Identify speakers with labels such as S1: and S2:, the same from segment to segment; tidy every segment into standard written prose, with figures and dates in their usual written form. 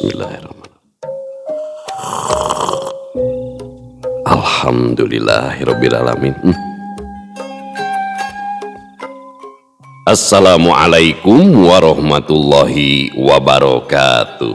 S1: Bismillahirrahmanirrahim. Alhamdulillahirabbil alamin. Assalamualaikum warahmatullahi wabarakatuh.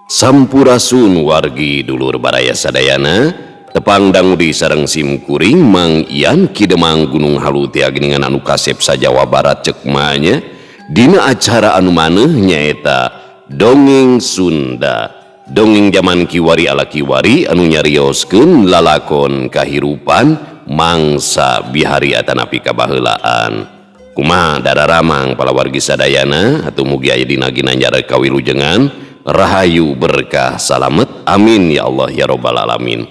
S1: Sampurasun wargi dulur baraya sadayana, tepang dangudi sareng sim kuring Mang Ian Ki Demang Gunung Halu tia geuningan anu kasep sa Jawa Barat cek manya dina acara anu maneuh nyaeta Dongeng Sunda. Dongeng jaman kiwari ala kiwari anu nyarioskeun lalakon kahirupan mangsa bihari atanapi kabaheulaan. Kumaha dararamang palawargi sadayana atuh mugi aya dina ginanjar kawilujengan rahayu berkah salamet amin ya Allah ya robbal alamin.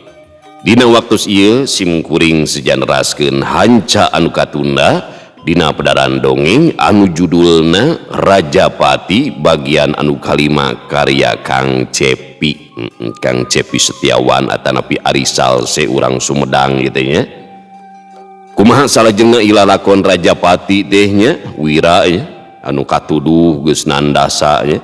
S1: Dina waktu ieu sim kuring sejaneraskeun hanca anu katunda dina pedaran dongeng anu judulna Rajapati bagian anu kalima karya Kang Cepi. Kang Cepi Setiawan atanapi Arisal seurang Sumedang gitu nya. Kumaha salajengna ilalakon Rajapati teh nya wira nya anu katuduh geus nandasa nya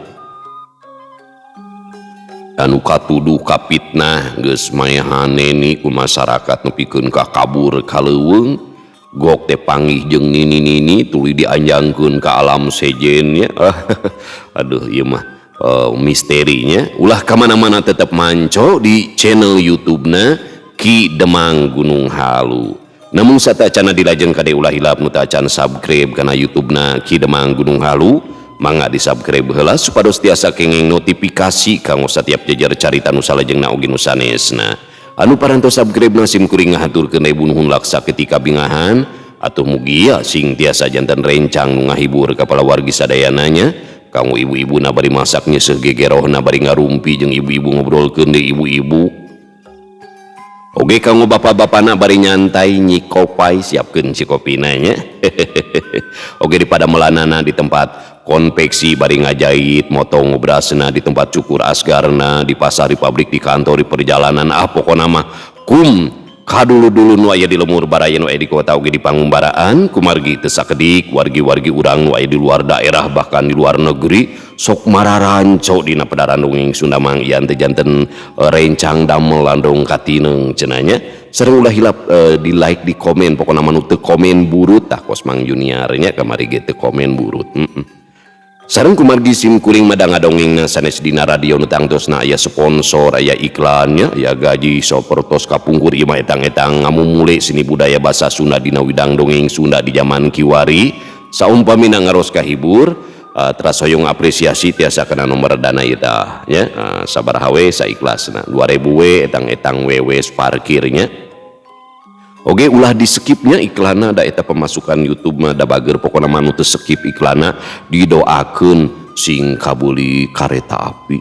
S1: anu katuduh kapitnah geus maehaneni ku masyarakat nepikeun ka kabur ka leuweung gok teh panggih jeung nini-nini tuluy dianjangkeun ka alam sejen nya. Aduh ieu mah misterinya ulah ka mana-mana tetep manco di channel YouTube-na Ki Demang Gunung Halu. Namun satacana dilajeng kade ulah hilap nu tacan subscribe kana YouTube-na Ki Demang Gunung Halu, mangga di-subscribe heula supados tiasa kenging notifikasi kanggo satiap jejer carita nu salajengna oge nu sanesna. Anu parantos subscribe na sim kuring ngahaturkeun ribu nuhun laksa ketika bingahan atuh mugia sing tiasa janten rencang nu ngahibur ka palawargi sadayananya kanggo ibu-ibu na bari masak nyeuseuh gegerohna bari ngarumpi jeung ibu-ibu ngobrolkeun deui ibu-ibu. Oge kanggo bapak-bapana bari nyantai nyikopai siapkeun cikopina nya. Oge di padamelanana di tempat konveksi bari ngajait motong ngobrasna di tempat cukur asgarna di pasar di pabrik di kantor di perjalanan ah pokona mah kum kadulu-dulu nu aya di lemur baraya nu aya di kota oge di pangumbaraan kumargi teu sakedik wargi-wargi urang nu aya di luar daerah bahkan di luar negeri sok mararanco dina pedaran dongeng Sunda Mang Ian teh janten rencang damel landong katineng cenah nya. Sareng ulah hilap di like di komen pokona mah nu teu komen burut tah kos Mang Junior nya kamari ge teu komen burut. Sareng kumargi sim kuring mah ngadongengna sanes dina radio nu tangtosna aya sponsor aya iklannya aya gaji sapertos kapungkur ieu mah etang-etang ngamumule seni budaya basa Sunda dina widang dongeng Sunda di jaman kiwari saumpamina ngaros kahibur teras hoyong apresiasi tiasa kana nomor dana ieu tah nya sabaraha we saikhlasna 2000 we etang-etang wewe parkirnya. Oge ulah di skipnya iklanna da eta pemasukan YouTube mah da bager pokona mah nu teu skip iklanna didoakeun sing kabuli kareta api.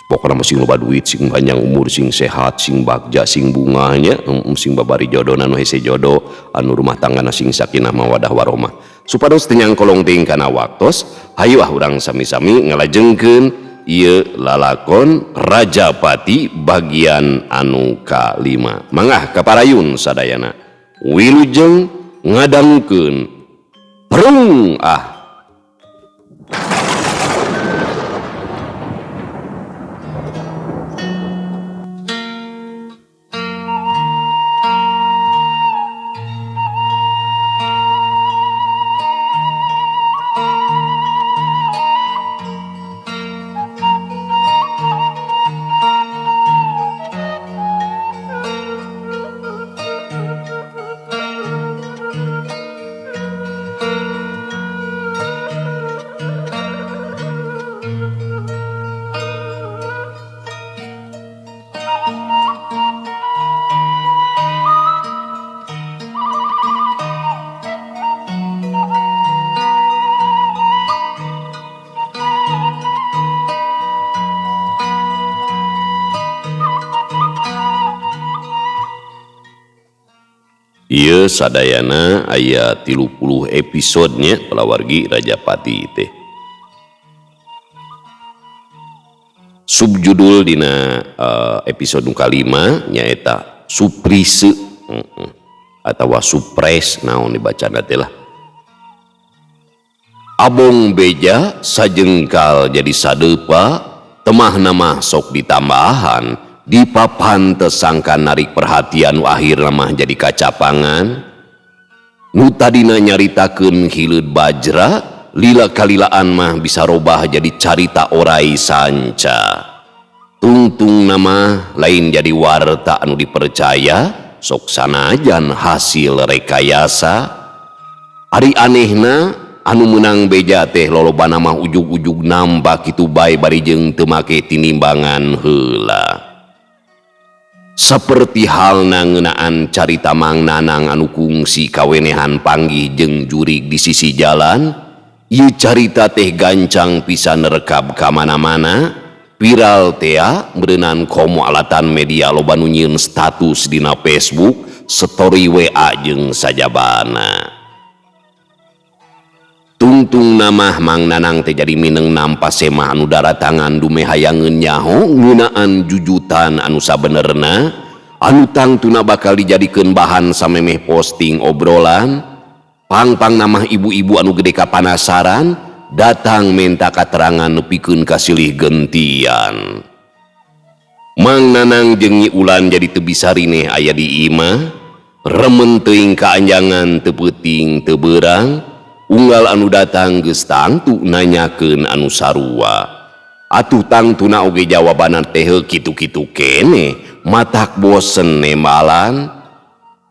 S1: Pokona mah sing loba duit sing panjang umur sing sehat sing bagja sing bungah nya sing babari jodona nu hese jodoh anu rumah tanggana sing sakinah mawadah warahmah. Supados teu nyangkolong teuing kana waktos hayu ah urang sami-sami ngalajengkeun ieu lalakon Rajapati bagian anu kalima. Mangah kaparayun sadayana wilujeng ngadangukeun perung ah. Ieu sadayana aya 30 episodenya palawargi Rajapati teh. Subjudul dina episode nu kalima nyaeta Suprise atawa supres naon dibacana teh lah. Abong beja sajengkal jadi sadepa Temahna mah sok ditambahan, dipapantes sangkan narik perhatian nu akhirna mah jadi kacapangan. Nu tadina nyaritakeun hileud bajra, lila kalilaan mah bisa robah jadi carita orai sanca. Tungtung nama lain jadi warta anu dipercaya, sok sanajan hasil rekayasa. Ari anehna anu menang beja teh lolobana mah ujug-ujug nambah kitu bae bari jeung teu make tinimbangan heula. Saperti halna ngeunaan carita Mang Nanang anu kungsi kawenehan panggih jeung jurig di sisi jalan, ieu carita teh gancang pisan rekab ka mana-mana, viral tea meureunan komo alatan media loba nu nyieun status dina Facebook, story WA jeung sajabana. Tungtung namah Mang Nanang teh jadi mineng nampa semah anu daratangan dume hayangeun nyaho ngeunaan jujutan anu sabenerna anu tangtuna bakal dijadikeun bahan samemeh posting obrolan. Pang-pang namah ibu-ibu anu gede kapanasaran datang menta katerangan nepikeun ka silih gentian. Mang Nanang jeung Nyi Ulan jadi teu bisa rineh aya di imah, remen teuing kaanjangan teu peuting teu beurang. Unggal anu datang geus tangtu nanyakeun anu sarua. Atuh tangtuna oge jawabanna teh kitu-kitu keneh, matak bosen nembalan.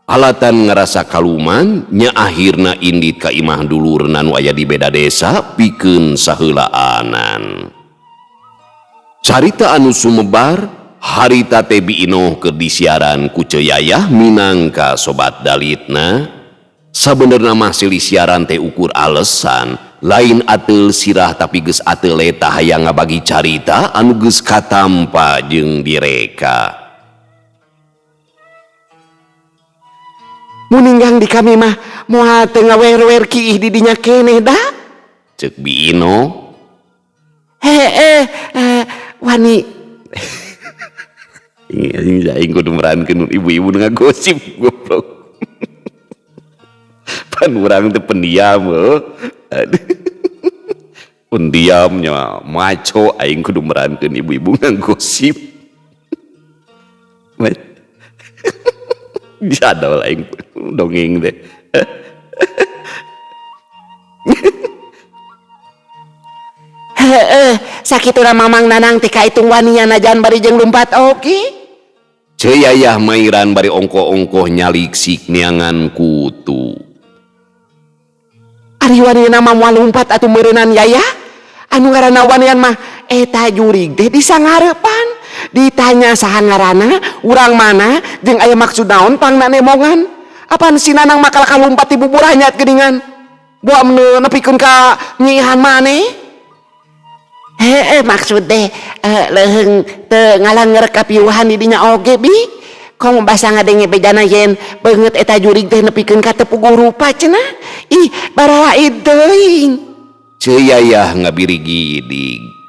S1: Alatan ngarasa kaluman nya akhirna indit ka imah dulurna nu aya di beda desa pikeun saheulaanan. Carita anu sumebar harita teh Bi Inoh keur disiaran ku Ceu Yayah minangka sobat dalitna. Sabenerna mah silih siaran teh ukur alesan, lain ateul sirah tapi geus ateul letah hayang ngabagi carita anu geus katampa jeung direka.
S2: Muninggang di kami mah moal teu ngawer-wer kiih di dinya keneh da.
S1: Ceuk Bi Inoh.
S2: Heeh, wani.
S1: Anjing aing kudu merankeun ibu-ibu nu ngagosip goblok. Pan urang teh pendiam heuh. Pendiamnya maco aing kudu merankeun ibu-ibu ngagosip. Jadol aing dongeng teh.
S2: Heeh, sakituna Mamang Nanang teh kaitung wanian najan bari jeung lumpat oge.
S1: Ceu Yayah mairan bari ongkoh-ongkoh nyaliksik neangan kutu.
S2: Ari wanian mah moal lumpat atuh meureunnan Yayah. Anu ngaranna wanian mah eta jurig teh disangareupan. Ditanya saha ngaranna, urang mana, jeung aya maksud naon pangna nemongan. Apan si Nanang mah kalakah lumpat ti bubur hanyat geuningan. Boa nepikeun ka nyihan maneh. Heeh, maksud teh leuheung teu ngalangeur kapiuhan di dinya oge bi. Komo basa ngadenge bejana yen beungeut eta jurig teh nepikeun ka teu puguh rupa cenah. Ih, baralaid teuing.
S1: Ceu Yayah ngabirigidig.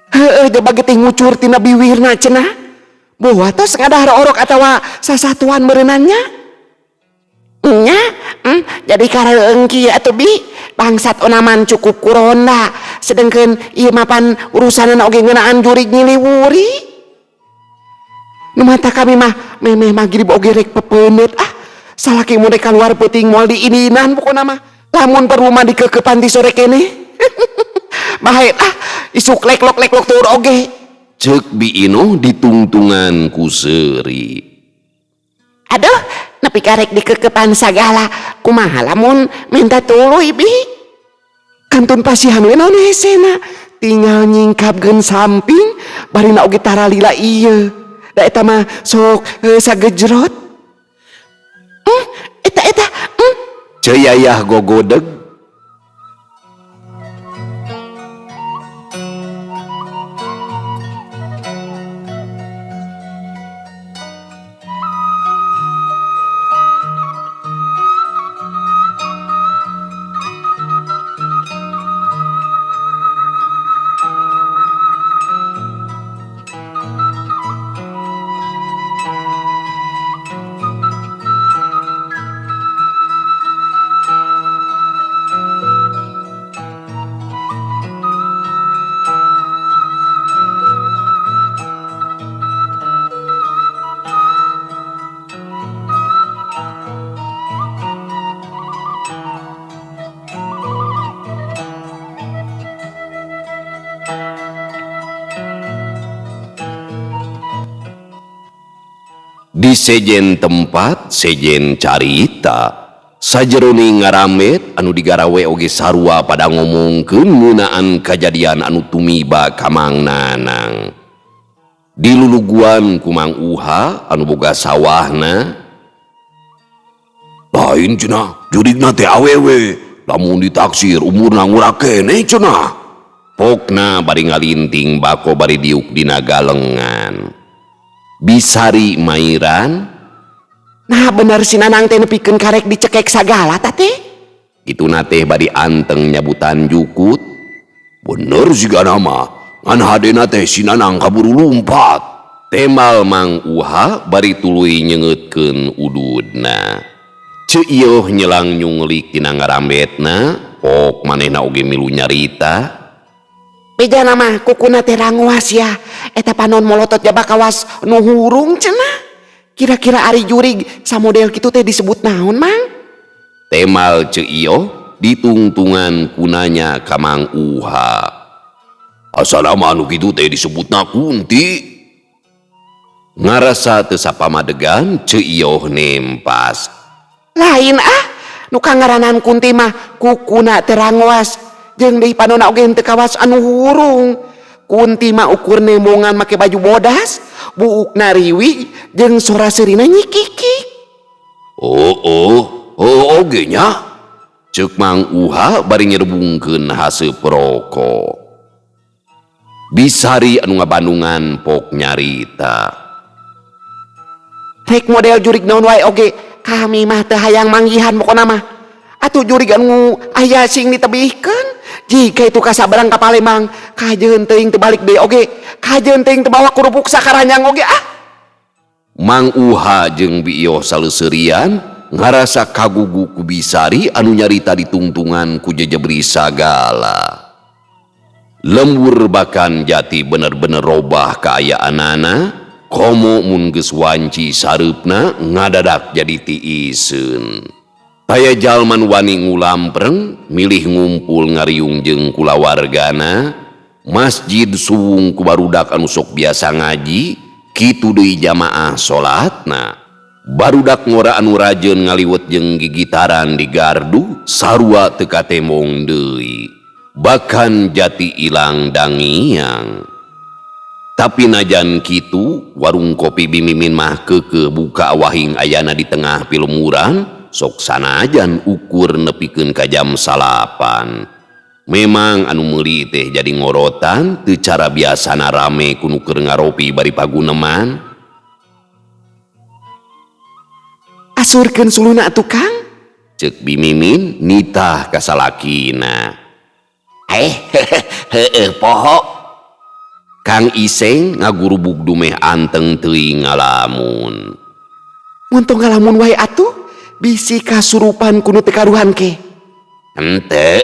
S2: Heeh, jaba getih ngucur tina biwirna cenah. Boa tos ngadahar orok atawa sasatuan meureunannya. Nya, jadi kareueung kieu atuh bi. Bangsat onaman cukup kuronda, sedengkeun ieu mapan urusanana oge ngeunaan jurig nyiliwuri. Nu mata kami mah memeh magrib oge rek pepeuneut ah. Salaki mun rek kaluar peuting moal diininan pokona mah. Lamun perlu mah dikekepan di sore keneh. Bae ah, isuk leklok-leklok tur oge.
S1: Ceuk Bi Inoh ditungtungan ku seuri.
S2: Aduh, nepi karek dikekepan sagala, kumaha lamun minta tuluy bi. Kantun pasihan we naon hesena, tinggal nyingkapkeun samping barina oge taralila ieu. Da eta mah sok sagejrot. Eta eta.
S1: Ceu Yayah gogodeg. Di sejen tempat sejen carita sajeroning ngarambet anu digarawe oge sarua pada ngomongkeun ngeunaan kajadian anu tumiba ka Mang Nanang. Diluluguan ku Mang Uha anu boga sawahna. Lain cenah, jurigna teh awewe, lamun ditaksir umurna ngura keneh cenah. Pokna bari ngalinting bako bari diuk dina galengan. Bisari mairan.
S2: Nah bener si Nanang teh nepikeun karek dicekek sagala ta teh.
S1: Kituna teh bari anteng nyabutan jukut. Bener sigana mah, ngan hadena teh si Nanang kaburu lumpat. Temal Mang Uha bari tuluy nyeungeutkeun ududna. Ceu Iyoh nyelang nyunglik tina ngarambetna, pok manehna oge milu nyarita.
S2: Bejana mah kukuna teh ranguas ya, eta panon molotot jaba kawas nu hurung cenah. Kira-kira ari jurig samodel kitu teh disebut naon, Mang?
S1: Temal Ceu Iyoh ditungtungan kunanya ka Mang Uha. Asana mah anu kitu teh disebutna kunti. Ngarasa teu sapamadegan Ceu Iyoh nempas.
S2: Lain ah, nu kangaranan kunti mah kukuna teh ranguas jeung deui panonna oge henteu kawas anu hurung. Kunti mah ukur nembongan make baju bodas, buukna riwih jeung sora seurina nyikikik.
S1: Oh oh, oh oge nya. Ceuk Mang Uha bari nyerbungkeun haseup roko. Bisari anu ngabandungan pok nyarita.
S2: Rek model jurig naon wae oge, kami mah teu hayang manggihan pokona mah. Atuh jurig anu aya sing ditebihkeun. Jika itu kasabarang ka Palembang, kajeun teuing teu balik deui oge, kajeun teuing teu bawa kerupuk sakaranjang oge ah.
S1: Mang Uha jeung Bi Iyoh saleseurian ngarasa kagugu ku Bisari anu nyarita ditungtungan ku jejebri sagala. Lembur bakan jati bener-bener robah kaayaanana, komo mun geus wanci sareupna ngadadak jadi tiiseun. Taya jalma nu wani ngulampreng, milih ngumpul ngariung jeung kulawargana, masjid suwung ku barudak anu sok biasa ngaji, kitu deui jamaah salatna. Barudak ngora anu rajeun ngaliwet jeung gigitaran di gardu, sarua teu katemong deui. Bahkan jati ilang dangiang. Tapi najan kitu, warung kopi Bimimin mah keukeuh buka wahing ayana di tengah pilemuran, sok sanajan ukur nepikeun ka jam 9. Memang anu meuli teh jadi ngorotan, teu cara biasana rame ku nu keur ngaropi bari paguneman.
S2: Asurkeun suluna atuh Kang?
S1: Ceuk Bimimin nitah ka salakina. Heeh poho. Kang Iseng ngagurubug dumeh anteng teuing ngalamun.
S2: Montong ngalamun wae atuh, bisi kasurupan ku nu teu karuhan ke.
S1: Henteu,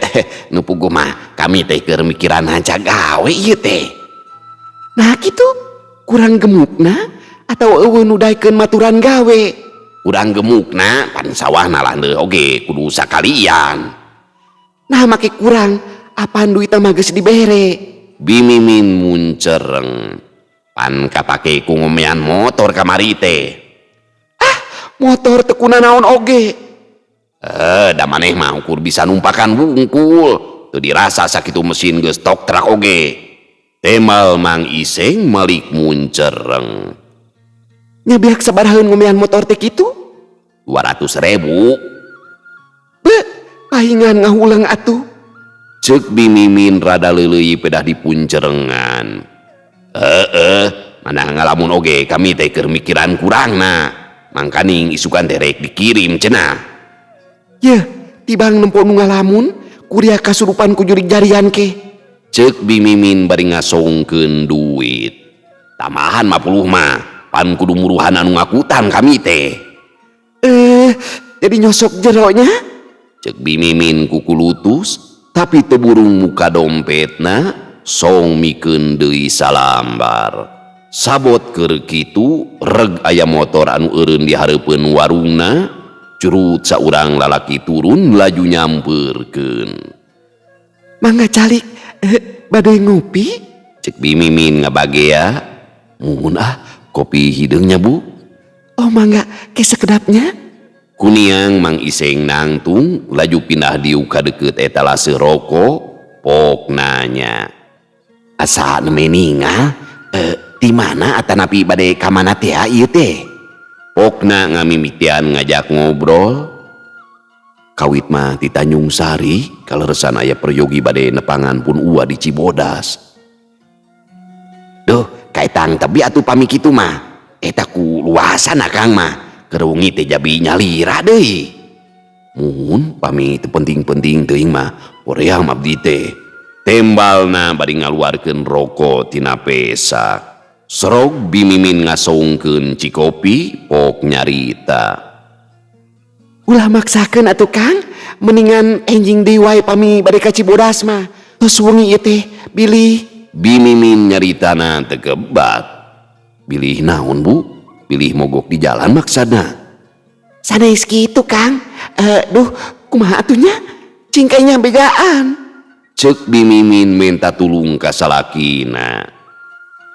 S1: nu puguh mah kami teh keur mikiran hanca gawe ieu teh.
S2: Nah kitu, kurang gemukna atau eueuh nu daekeun maturan gawe?
S1: Kurang gemukna pan sawahna lah deui oge kudu sakalian.
S2: Nah make kurang, apaan duitna mah geus dibere?
S1: Bimimin muncereng. Pan kapake ku ngomean motor kamari teh.
S2: Ah, motor teu kuna naon oge.
S1: Da maneh mah ukur bisa numpakan wungkul. Teu dirasa sakitu mesin geus tok trak oge. Temal Mang Iseng malik muncereng.
S2: Nya biak sabaraheun ngomean motor teh kitu?
S1: 200.000.
S2: Be, pahingan ngahulang atuh.
S1: Ceuk Bimimin rada leuleuy pedah dipuncerengan. Heeh, mana ngalamun oge kami teh keur mikiran kurangna. Mangkaning isukan teh rek dikirim cenah.
S2: Yeuh, tibang nempo nu ngalamun, kuria kasurupan ku jurig jarian ke.
S1: Ceuk Bimimin bari ngasongkeun duit. Tambahan 50 mah, pan kudu muruhan anu ngakutan kami teh.
S2: Jadi nyosok jeronya?
S1: Ceuk Bimimin kukulutus, tapi teu burung muka dompetna song mikeun deui salambar. Sabot keur kitu reg aya motor anu eureun di hareupeun warungna, curut saurang lalaki turun laju nyampeurkeun.
S2: Mangga calik, bade ngopi?
S1: Ceuk Bimimin ngabagea. Muhun ah, kopi hideungnya Bu.
S2: Oh mangga ke sakedapnya.
S1: Kuniang Mang Iseng nangtung laju pindah diuk ka deukeut etalase rokok pok nanya.
S2: Asa nembe ningal di mana atanapi bade ka mana teh ieu teh?
S1: Pokna ngamimitian ngajak ngobrol. Kawit mah ti Tanjung Sari kaleresan aya peryogi bade nepangan pun ua di Cibodas.
S2: Duh, kaetang tebi atuh pami kitu mah. Eta ku luasan akang mah. Keur wengi teh jabi nyalira deui.
S1: Muhun pami teu penting-penting teuing mah hoream abdi teh. Tembalna bari ngaluarkeun rokok tina pesak. Serog bimimin ngasongkeun cikopi pok nyarita.
S2: Ulah maksakeun atuh Kang, mendingan enjing deui wae pami bade ka Cibodas mah. Tos wengi ieu teh bilih.
S1: Bimimin nyaritana teu kebat. Bilih naon Bu? Bilih mogok di jalan maksana.
S2: Sanes kitu Kang. Duh, kumaha atuh nya? Cingkainya bejaan.
S1: Ceuk Bimimin minta tulung ka salakina.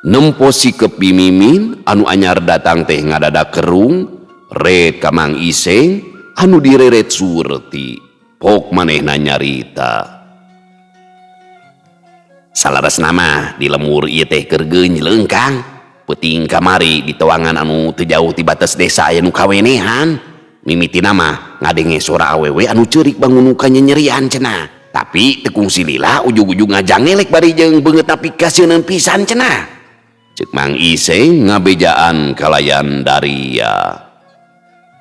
S1: Nempo sikep Bimimin anu anyar datang teh ngadadak kerung, ret ka Mang Iseng anu direret Surti. Pok manehna nyarita.
S2: Salaresna mah di lemur ieu teh keur geunjleung Kang. Peuting kamari di tewangan anu teu jauh ti batas desa aya nu kawenehan. Mimitina mah ngadenge sora awewe anu ceurik bangun ka nyenyerian cenah. Tapi teu kungsi lila ujug-ujug ngajangelek bari jeung beungeutna pikasieun pisan cenah.
S1: Ceuk Mang Iseng ngabejaan kalayan daria.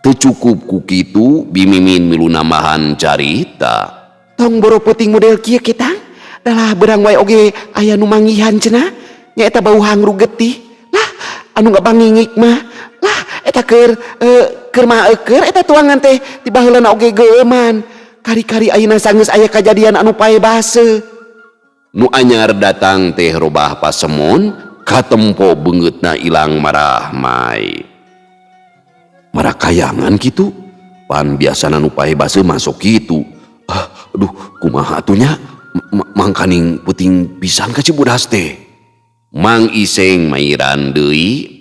S1: Teu cukup ku kitu Bimimin milu nambahan carita.
S2: Tong boro peuting model kieu kita. Dalah berang wae oge aya nu manggihan cenah. Nyaeta bau hangru getih. Lah anu ngabangingik mah. Lah eta keur mah eueur eta tuangan teh ti baheulana oge geueuman. Kari-kari ayeuna sanggeus aya kajadian anu pae baseuh.
S1: Nu anyar datang teh robah pasemon katempo beungeutna ilang marahmai. Marakayangan kitu pan biasana nu pae baseuh masuk kitu. Ah, aduh kumaha atuh nya? Mangkaning peuting pisan ka Cibodas teh. Mang Iseng mairan deui.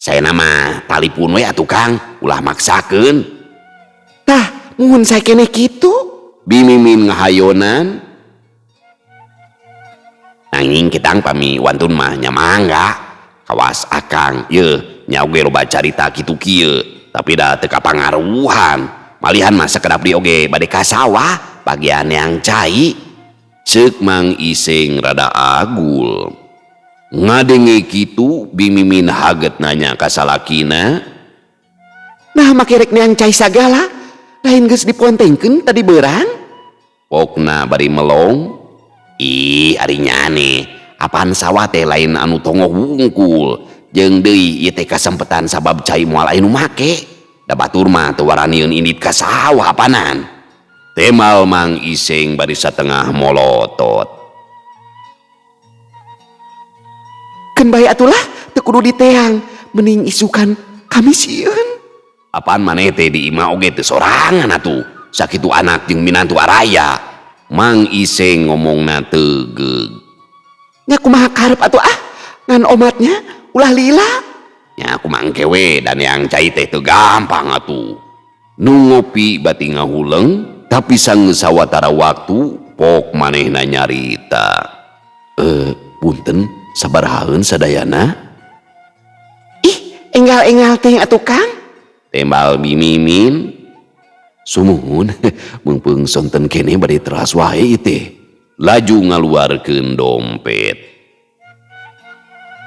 S2: Saena mah talipun we atuh Kang, ulah maksakeun. Tah, muhun sae keneh kitu.
S1: Bimimin ngahayonan.
S2: Nanging kitang pami wantun mah nya mangga. Kawas akang yeuh nya oge loba carita kitu kieu, tapi da teu kapangaruhan. Malihan mah sakedap di oge bade ka sawah bagian yang cai.
S1: Ceuk Mang Iseng rada agul. Ngadenge kitu Bimimin haget nanya ka salakina.
S2: Nah make rek neang cai sagala, lain geus dipontengkeun tadi beurang.
S1: Pokna bari melong.
S2: Ih ari nyane, apaan sawah teh lain anu tongoh wungkul. Jeung deui ieu teh kasempetan sabab cai moal aya nu make. Da batur mah teu waranieun indit ka sawah apanan.
S1: Temal Mang Iseng bari satengah molotot.
S2: Keun bae atulah teu kudu diteang, mending isukan kami sieun.
S1: Apaan maneh teh di imah oge teu sorangan atuh. Sakitu anak jeung minantu araya. Mang Iseng ngomongna tegeug.
S2: Nya kumaha karep atuh ah, ngan omatnya ulah lila.
S1: Nya kumaha engke we dan yang cai teh teu gampang atuh. Nu ngopi bati ngahuleng, tapi sanggeus sawatara waktu pok manehna nyarita. Punten sabarahaeun sadayana?
S2: Ih, enggal-enggal teh atuh Kang.
S1: Tembal Bimimin. Sumuhun, meungpeung sonten kene bade teras wae ieu teh. Laju ngaluarkeun dompet.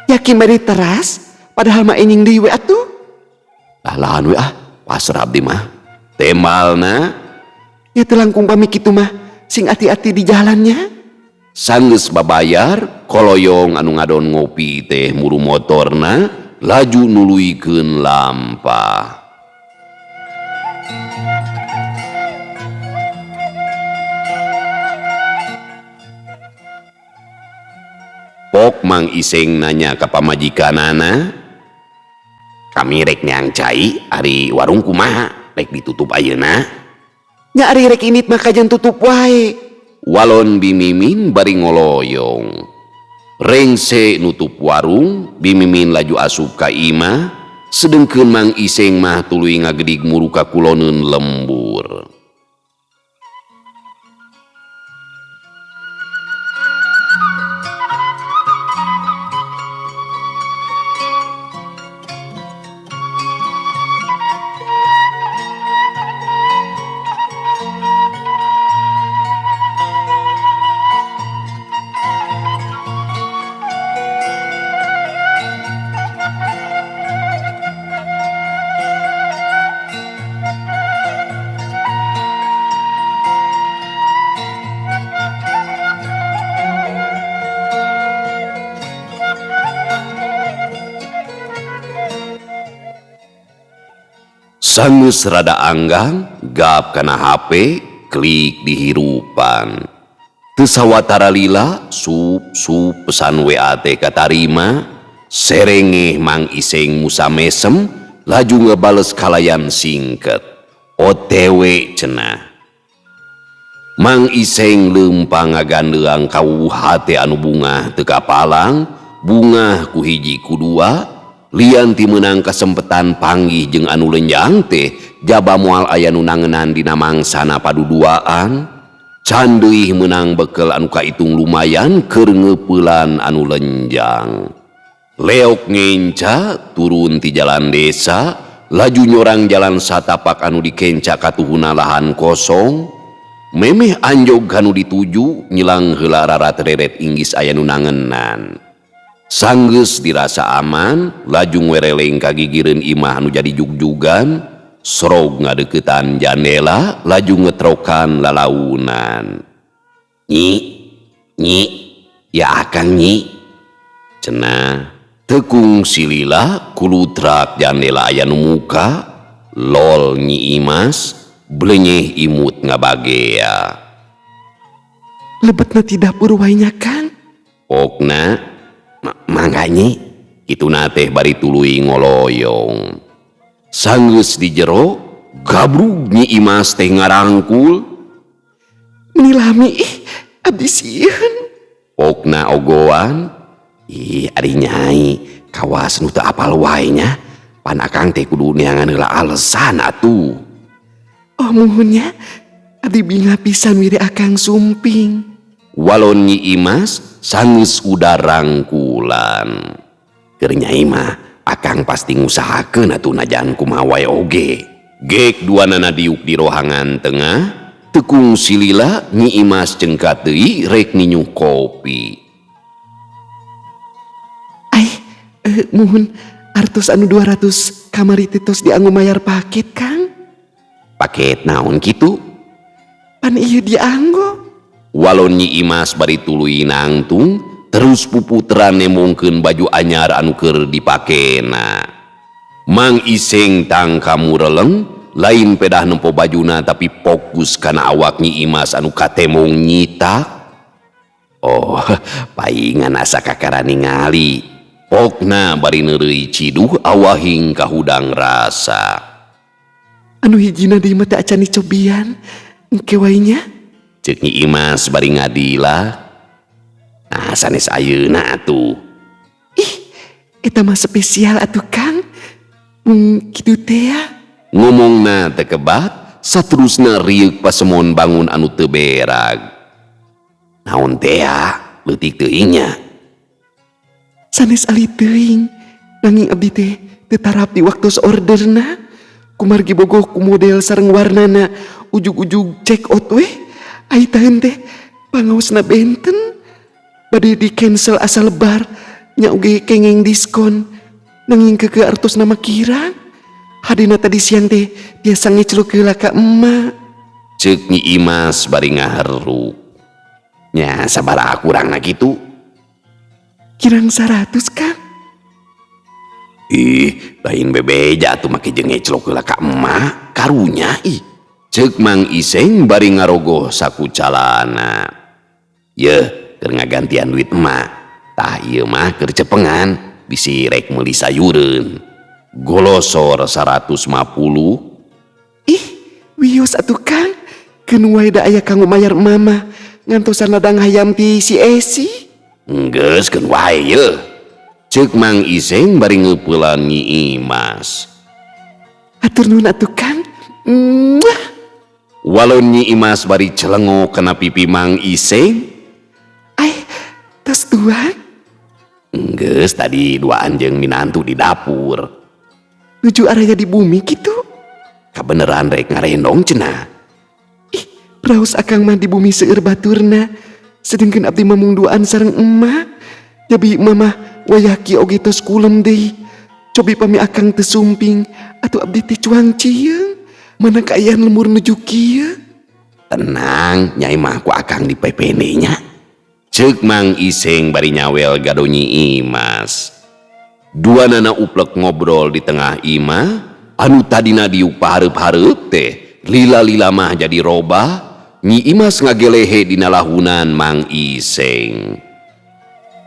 S2: Yakin bade teras? Padahal mah enjing deui we atuh.
S1: Lah lahan we ah, pasrah abdi mah. Tembalna.
S2: Ya teu langkung pami kitu mah, sing ati-ati di jalannya.
S1: Sanggeus babayar, koloyong anu ngadon ngopi teh muru motorna, laju nuluykeun lampah. Pok Mang Iseng nanya ka pamajikanana,
S2: kami rek neang cai ari warung kumaha rek ditutup ayeuna? Nya ari rek indit mah kajen tutup wae.
S1: Walon Bimimin bari ngoloyong. Rengse nutup warung, Bimimin laju asup ka imah, Sedengkeun Mang Iseng mah tuluy ngagedig muruka kuloneun lembur. Sanggeus rada anggang, gap kana HP, klik dihirupan. Teu sawatara lila, sup-sup pesan WA teh katarima, serengeh Mang Iseng musa mesem, laju ngebales kalayan singket. OTW cenah. Mang Iseng leumpang ngagandeang ka hate anu bungah teu kapalang, bungah ku hiji ku dua, lian ti meunang kasempetan panggih jeung anu lenjang teh jaba moal aya nu nangenan dina mangsana paduduaan. Can deui meunang bekel anu kaitung lumayan keur ngeupelan anu lenjang. Leok ngenca turun ti jalan desa laju nyorang jalan satapak anu dikenca katuhuna lahan kosong. Memeh anjog kanu dituju nyilang heula rarat-reret inggis aya nu nangenan. Sanggeus dirasa aman, laju wereleng kagigireun imah anu jadi jugjugan, sorog ngadeukeutan jandela, laju ngetrokan lalaunan. Nyi, nyi, ya akang nyi. Cenah, tekung silila kulutrak jandela aya nu muka, lol Nyi Imas, blenyeh imut ngabagea.
S2: Lebetna ti dapur wae nya Kang.
S1: Pokna mangga nyi, kituna teh bari tuluy ngoloyong. Sanggeus di jero, gabrug Nyi Imas teh ngarangkul.
S2: Meni lami ih, abdi sieun.
S1: Pokna ogoan, ih ari nyai, kawas nu teu apal wae nya. Pan akang teh kudu neangan heula alesan atuh.
S2: Oh muhun nya, abdi bingah pisan wiri akang sumping.
S1: Walon Nyi Imas sanggeus udah rangkulan. Keur nyai mah akang pasti ngusahakeun atuh najan kumaha wae oge. Gek duanana diuk di rohangan tengah, tekung silila Nyi Imas cengkat deui rek ninyuh kopi.
S2: Ai, muhun artos anu 200 kamari teh tos dianggo mayar paket Kang.
S1: Paket naon kitu?
S2: Pan ieu dianggo.
S1: Walon Nyi Imas bari tuluy nangtung, terus puputeran nemongkeun baju anyar anu keur dipakena. Mang Iseng tangka mureleng, lain pedah nempo bajuna tapi fokus kana awak Nyi Imas anu katemong nyitak. Oh, paingan asa kakara ningali. Pokna bari neureuy ciduh awahing kahudang rasa.
S2: Anu hijina deui mah teh acan dicobian, engke wae nya.
S1: Ceuk Nyi Imas bari ngadila. Nah, sanes ayeuna atuh.
S2: Ih, eta mah spesial atuh Kang. Mung kitu teh ya.
S1: Ngomongna teu kebat, saterusna rieuk pasemon bangun anu teu berag. Naon teh ya, leutik teuing nya.
S2: Sanes ali teuing, nanging abdi teh teu tarap di waktos orderna. Kumargi bogoh ku model sareng warnana, ujug-ujug check out weh. Ai taeun teh pangaosna benten. Bade di cancel asal lebar, nya oge kengeng diskon. Nanging keukeuh artosna mah kirang. Hadina tadi siang teh tiasa ngecluk heula ka emak.
S1: Ceuk Nyi Imas bari ngaheruk. Nya sabaraha kurangna kitu?
S2: Kirang 100 Kang.
S1: Ih, lain bebeja atuh make jeung ngeclok heula ka emak, karunya ih. Ceuk Mang Iseng bari ngarogoh saku calana. Yeuh, keur ngagantian duit emak. Tah ieu mah keur cepengan, bisi rek meuli sayureun. Golosor 150.
S2: Ih, wios atuh Kang. Keun wae da aya kanggo mayar mama ngantosan ladang hayam ti si Esi.
S1: Geus keun wae yeuh. Ceuk Mang Iseng bari ngeupelan Nyi Imas.
S2: Hatur nuhun atuh Kang. Muah.
S1: Walon Nyi Imas bari celengok kana pipi Mang Iseng.
S2: Ai, tos duaan?
S1: Enggeus tadi duaan jeung minantu di dapur.
S2: Nuju araya di bumi kitu?
S1: Kabeneran rek ngarendong cenah.
S2: Ih, raos akang mah di bumi seueur baturna. Sedengkeun abdi mah mung duaan sareng emak. Jadi mama wayah kieu oge tos kulem deui. Cobi pami akang teu sumping atuh abdi teh cuang cieung. Mana kaayaan lemur nuju kieu?
S1: Tenang, nyai mah ku akang di PPN nya. Ceuk Mang Iseng bari nyawel gado Nyi Imas. Dua nana uplek ngobrol di tengah imah, anu tadina diuk pahareup-hareup teh lila-lila mah jadi robah. Nyi Imas ngagelehe dina lahunan Mang Iseng.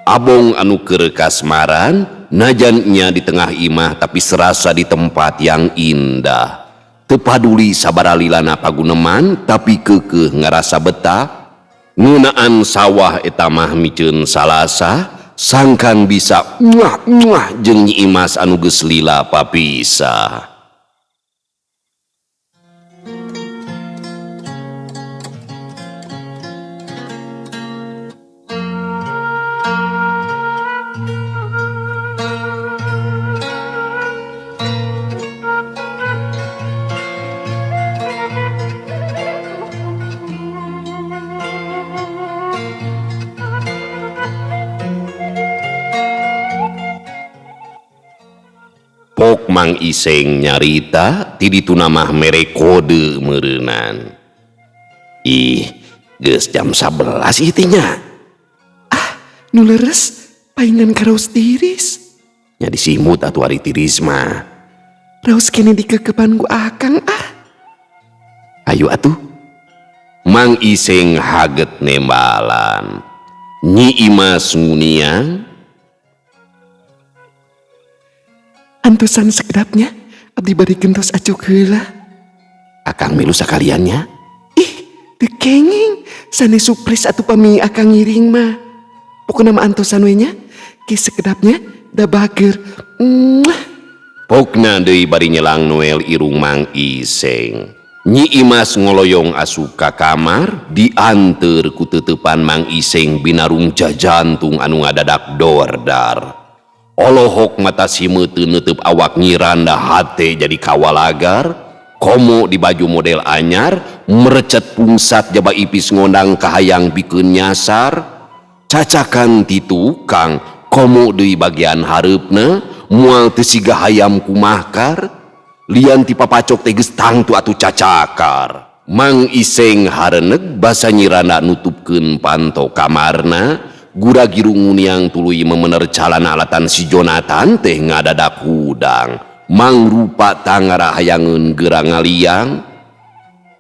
S1: Abong anu keur kasmaran, najan nya di tengah imah tapi serasa di tempat yang indah. Teu paduli sabaraha lilana paguneman tapi keukeuh ngarasa betah. Ngeunaan sawah eta mah miceun salasa, sangkan bisa muah muah jeung Nyi Imas anu geus lila papisah. Pok Mang Iseng nyarita ti dituna mah mere kode meureunan. Ih, geus jam 11 ieu teh nya.
S2: Ah, nu leres paingan karaos tiris.
S1: Nya disimut atuh ari tiris mah.
S2: Raos kene dikekepan ku akang ah.
S1: Ayo atuh. Mang Iseng haget nembalan. Nyi Imas nguniang.
S2: Antosan sekedapnya, abdi bari gentos acuk heula.
S1: Akang milu sakaliannya?
S2: Ih, teu kenging, sanes surprise atuh pami akang ngiring mah. Pokona mah antosan we nya, ke sekedapnya da bager. Muah.
S1: Pokna deui bari nyelang Noel irung Mang Iseng. Nyi Imas ngoloyong asup ka kamar, dianteur ku teuteupan Mang Iseng binarung jajantung anu ngadadak dordar. Olohok mata simeuteuh neuteub awak Nyiranda hate jadi kawalagar, komo di baju model anyar, merecet pungsat jaba ipis ngondang kahayang bikeun nyasar, cacakan ti tukang, komo deui bagian hareupna, moal teu siga hayam kumahkar, lian ti papacok teh geus tangtu atuh cacakar. Mang Iseng hareuneg basa Nyiranda nutupkeun panto kamarna, gura-giru nguniang tuluy memener calana alatan si Jonathan teh ngadadak hudang. Mangrupa tangara hayangeun geura ngaliang.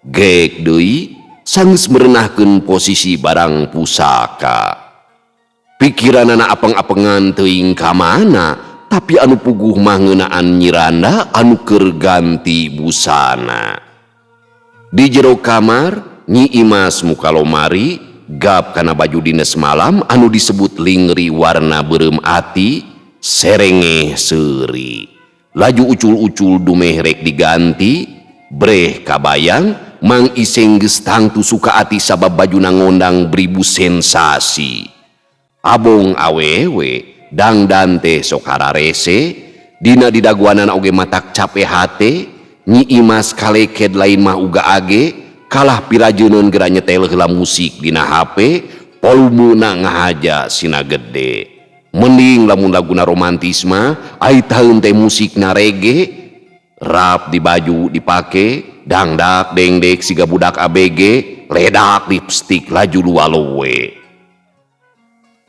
S1: Gek deui sanggeus merenahkeun posisi barang pusaka. Pikiranana apeng-apengan teuing ka mana, tapi anu puguh mah ngeunaan Nyiranda anu keur ganti busana. Di jero kamar Nyi Imas muka lomari gap kana baju dinas malam anu disebut lingri warna beureum ati serenge seuri. Laju ucul-ucul dumeh rek diganti, breh kabayang Mang Iseng geus tangtu suka ati sabab bajuna ngondang beribu sensasi. Abong awewe dangdan teh sok hararese, dina didaguanan oge matak cape hate, Nyi Imas kaleked lain mah uga age, kalah pirajeuneun geura nyetel heula musik dina HP, volumena ngahaja sina gede. Mending lamun laguna romantis mah, ai taeun teh musikna reggae, rap di baju dipake, dangdak dengdek siga budak ABG, ledak lipstik laju lualowe.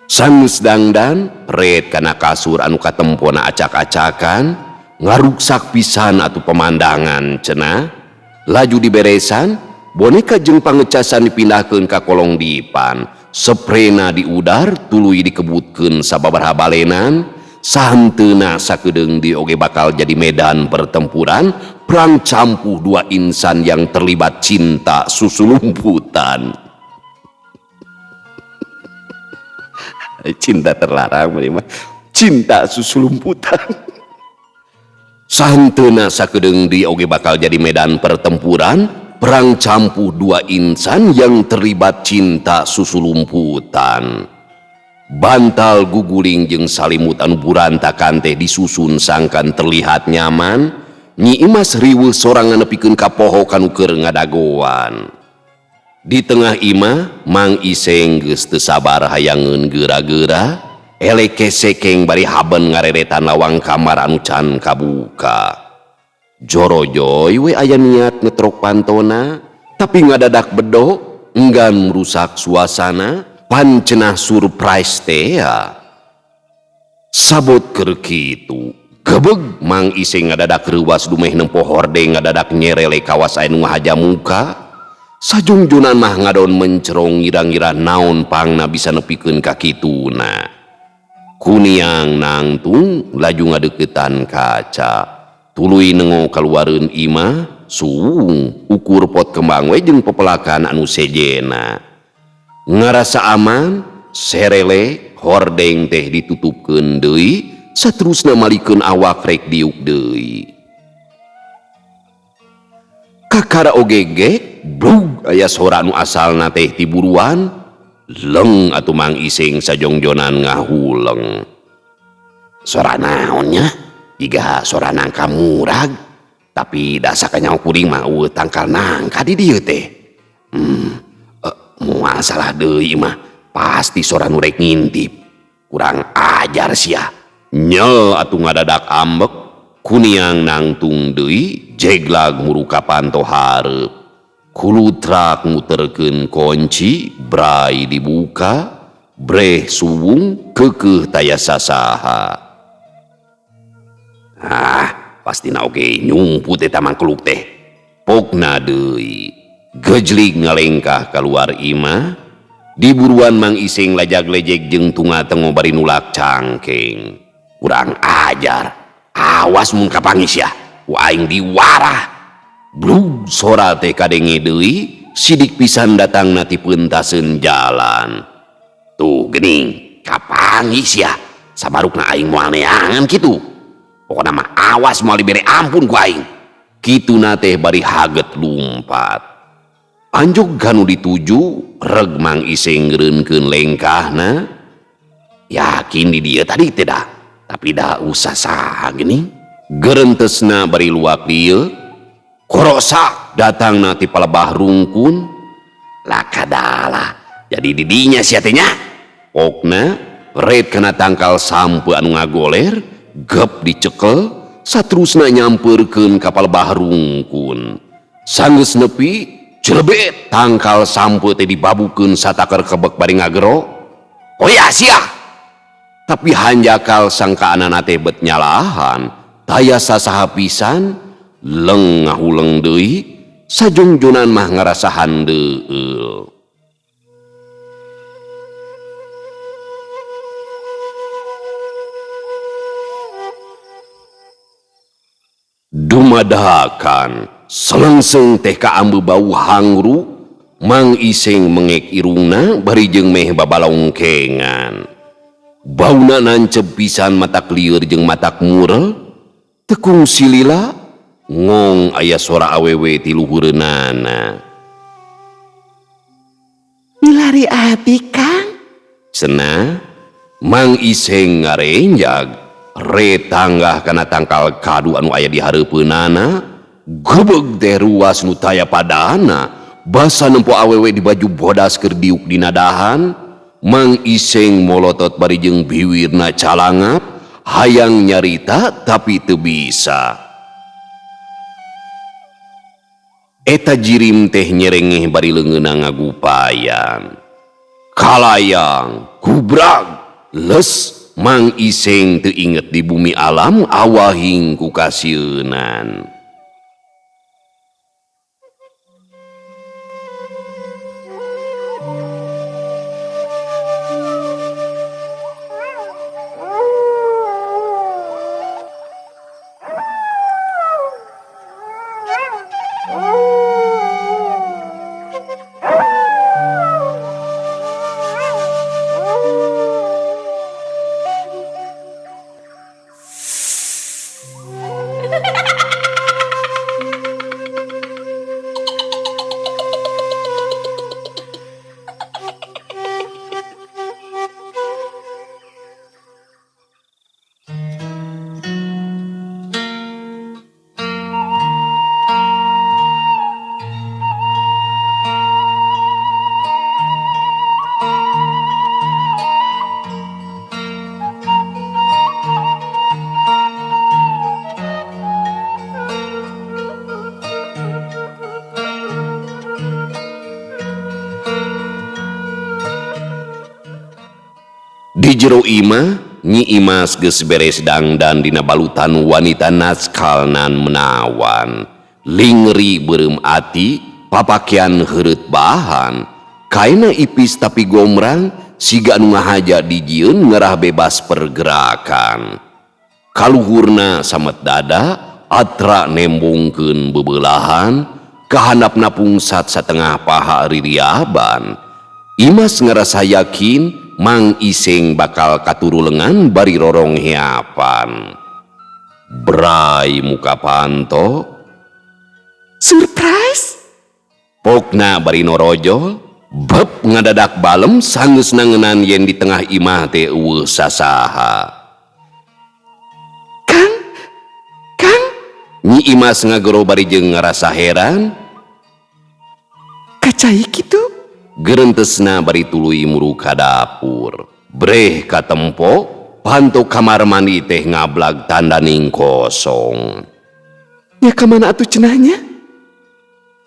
S1: Sanggeus dangdan, red kana kasur anu katempona acak-acakan, ngaruksak pisan atuh pemandangan cenah. Laju diberesan, boneka jeung pangecasan dipindahkeun ka kolong dipan, seprena diudar tuluy dikebutkeun sababaraha balenan, sahanteuna sakedeung di oge bakal jadi medan pertempuran, perang campuh dua insan yang terlibat cinta susulumputan. Cinta terlarang mah. Cinta susulumputan. Sahenteuna sakedeung deui oge bakal jadi medan pertempuran, perang campuh dua insan yang terlibat cinta susulumputan. Bantal guguling jeung salimut anu burantakan teh disusun sangkan terlihat nyaman. Nyi Imas riweuh sorangan nepikeun ka poho kanu keur ngadagoan. Di tengah imah Mang Iseng geus teu sabar hayangeun geura-geura, elek kesekeng bari haben ngareretan lawang kamar anu can kabuka. Jorojoy we aya niat ngetrok pantona, tapi ngadadak bedo enggan merusak suasana, pancenah surprise tea. Sabot keur kitu, gebeg Mang Iseng ngadadak reuwas dumeh nempo hordeng ngadadak nyerele kawas aya nu ngahaja muka. Sajungjunan mah ngadon mencerong ngira-ngira naon pangna bisa nepikeun ka kituna. Kuniang nangtung laju ngadeukeutan kaca. Tuluy nengo kaluareun imah, suung ukur pot kembang we jeung pepelakan anu sejena. Ngarasa aman, serele hordeng teh ditutupkeun deui, saterusna malikeun awak rek diuk deui. Kakara oge ge brug aya sora nu asalna teh ti buruan, leng atuh Mang Iseng sajongjonan ngahuleng. Sora naon nya? Jiga sora nangka murag, tapi da sakanyaho kuring mah eueuh tangkal nangka di dieu teh. Moal salah deui mah, pasti sora nu rek ngintip. Kurang ajar sia. Nyel atuh ngadadak ambek, kuniang nangtung deui, jeglag muruka panto hareup. Kulutrak muterkeun kunci, brai dibuka, breh suwung keukeuh taya sasaha. Ah, pastina oge nyumput eta mangkluk teh. Pokna deui. Gejlig ngalengkah kaluar imah, diburuan Mang Iseng lajag-lejeg jeung tunga-tengo bari nulak cangkeng. Kurang ajar. Awas mun kapanggih sia, ku aing diwarah. Blug sora teh kadenge deui, sidik pisan datangna ti peuntaseun jalan. Tuh geuning, kapanggih sia. Sabarukna aing moal neangan kitu. Pokona mah awas moal dibere ampun ku aing. Kituna teh bari haget lumpat. Anjog kanu dituju, reg Mang Iseng ngeureunkeun lengkahna. Yakin di dieu tadi teh dah, tapi dah usah saha geuning. Gerentesna bari luak dieu, korosak datangna ti palebah rungkun. Lakadalah, jadi didinya sia teh nya. Pokna red kana tangkal sampe anu ngagoler, gep dicekel, saterusna nyampeurkeun ka palebah rungkun. Sanggeus nepi, celebet tangkal sampe teh dibabukeun sataker kebek bari ngagero. Koya sia. Tapi hanjakal sangkaanana teh bet nyalahan, taya sasaha pisan, leng ngahuleng deui, sajungjunan mah ngarasa handeueul. Dumadakan selengseng teh kaambe bau hangru, Mang Iseng mengek irungna bari jeung meh babalongkengan. Bauna nancep pisan matak lieur jeung matak murel, tekung silila ngong aya sora awewe ti luhureunana.
S2: Milari abi Kang?
S1: Cenah Mang Iseng ngarenjag, retanggah kana tangkal kadu anu aya di hareupeunana, gebeg teh ruas nu taya padana, basa nempo awewe di baju bodas keur diuk dina dahan. Mang Iseng molotot bari jeung biwirna calangap, hayang nyarita tapi teu bisa. Eta jirim teh nyerengeh bari leungeunna ngagupayan. Kalayang, gubrag, les Mang Iseng teu inget di bumi alam awahing ku kasieunan. Di jero imah Nyi Imas geus beres dangdan dina balutan wanita naskal nan menawan. Lingeri beureum ati, papakean heureut bahan. Kaina ipis tapi gomrang, siga anu ngahaja dijieun ngerah bebas pergerakan. Kaluhurna samet dada, atra nembongkeun bebelahan, kahandapna pungsat satengah paha ririaban. Imas ngerasa yakin Mang Iseng bakal katurulengan bari rorong heapan. Bray muka panto.
S2: Surprise?
S1: Pokna bari norojol, beb ngadadak balem sanggeus nangenan yen di tengah imah teh eueuh sasaha.
S2: Kang, Kang.
S1: Nyi Imas ngagero bari jeung ngarasa heran.
S2: Kacai kitu?
S1: Gerentesna bari tuluy muru ka dapur. Breh katempo, panto kamar mandi teh ngablag tandaning kosong.
S2: Nya ka mana atuh cenahnya?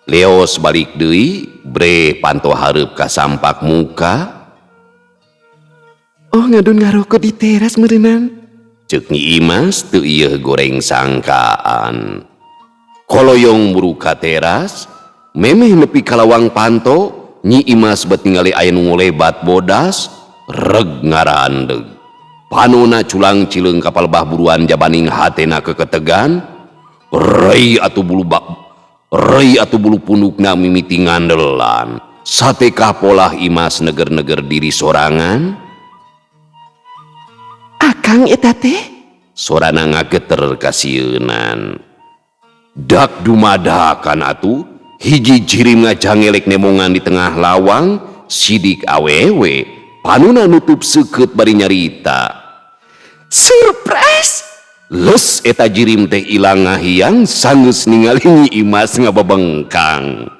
S1: Leos balik deui, breh panto hareup ka sampak muka.
S2: Oh, ngadun ngarokok di teras meureunang.
S1: Ceuk Nyi Imas teu ieuh goreng sangkaan. Koloyong muru ka teras, memeh nepi ka lawang panto, Nyi Imas bet ningali aya nu ngolebat bodas, reg ngarandeg. Panona culang cileung ka palebah buruan jabaning hatena keketegan, rei atuh bulu bak, rei atuh bulu pundukna mimiti ngandelan. Satekah polah Imas neger-neger diri sorangan?
S2: Akang eta teh?
S1: Sorana ngageter kasieunan. Dak dumadakan atuh, hiji jirim ngajangelek nemongan di tengah lawang, sidik awewe, panuna nutup seukeut bari nyarita.
S2: Surprise!
S1: Les eta jirim teh ilang ngahiang sanggeus ningali Nyi Imas ngabebengkang.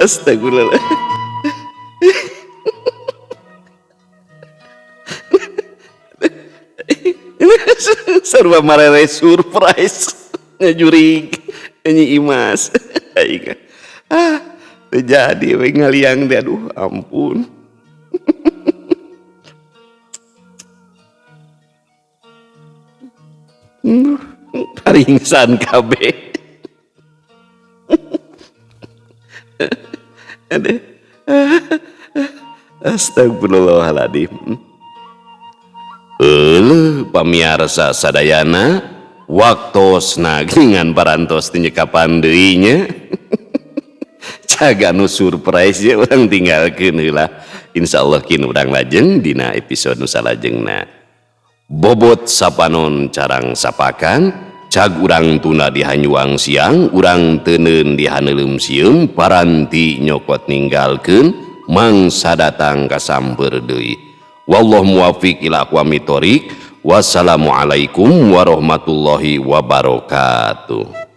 S2: Astagfirullah. Sarua marere surprise ngajurig Nyi Imas. Aing. Ah, teu jadi we ngaliang teh, aduh ampun. Paringsan kabeh. Aduh. Astagfirullahaladzim.
S1: Euleuh pamiarsa sadayana, waktosna geuningan parantos teu nyekapan deui nya. Caga nu surprise ye urang tinggalkeun heula. Insyaallah kin urang lajeng dina episode nu salajengna. Bobot sapanon carang sapakan, cag urang tuna di hanyuang siang, urang teuneun di haneuleum sieum, paranti nyokot ninggalkeun, mangsa datang kasamper deui. Wallahu muwaffiq ila aqwamit thoriq. Wassalamualaikum warahmatullahi wabarakatuh.